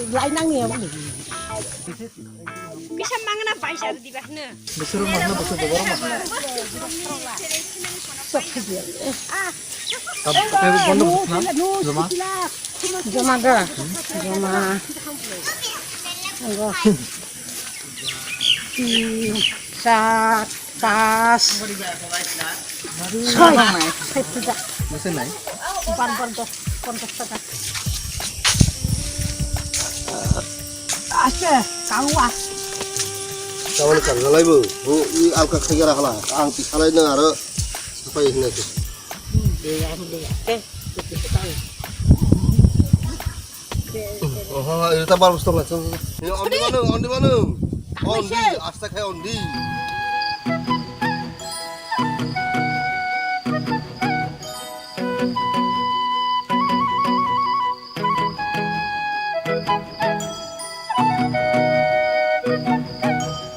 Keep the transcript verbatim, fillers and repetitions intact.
Lainang ni. Bisa mangna paisa diba hne. Besok mangna besok dobar mah. Sok khaji. Tab tab bondo na. Joma. Joma da. Joma. Anggo. Tin, sat, pas. Soi. Soi puja. Mesen nai. Bar bar dos, ponchas taka. Aste, kawa. Tawal kan lalai bo. Bo i alka khagera hala. Ang ti khalai nang aro. Sapai hinai. Oho, itu tak baru stok lah. Ini ondi mana? Ondi mana? Ondi, asta kayak ondi.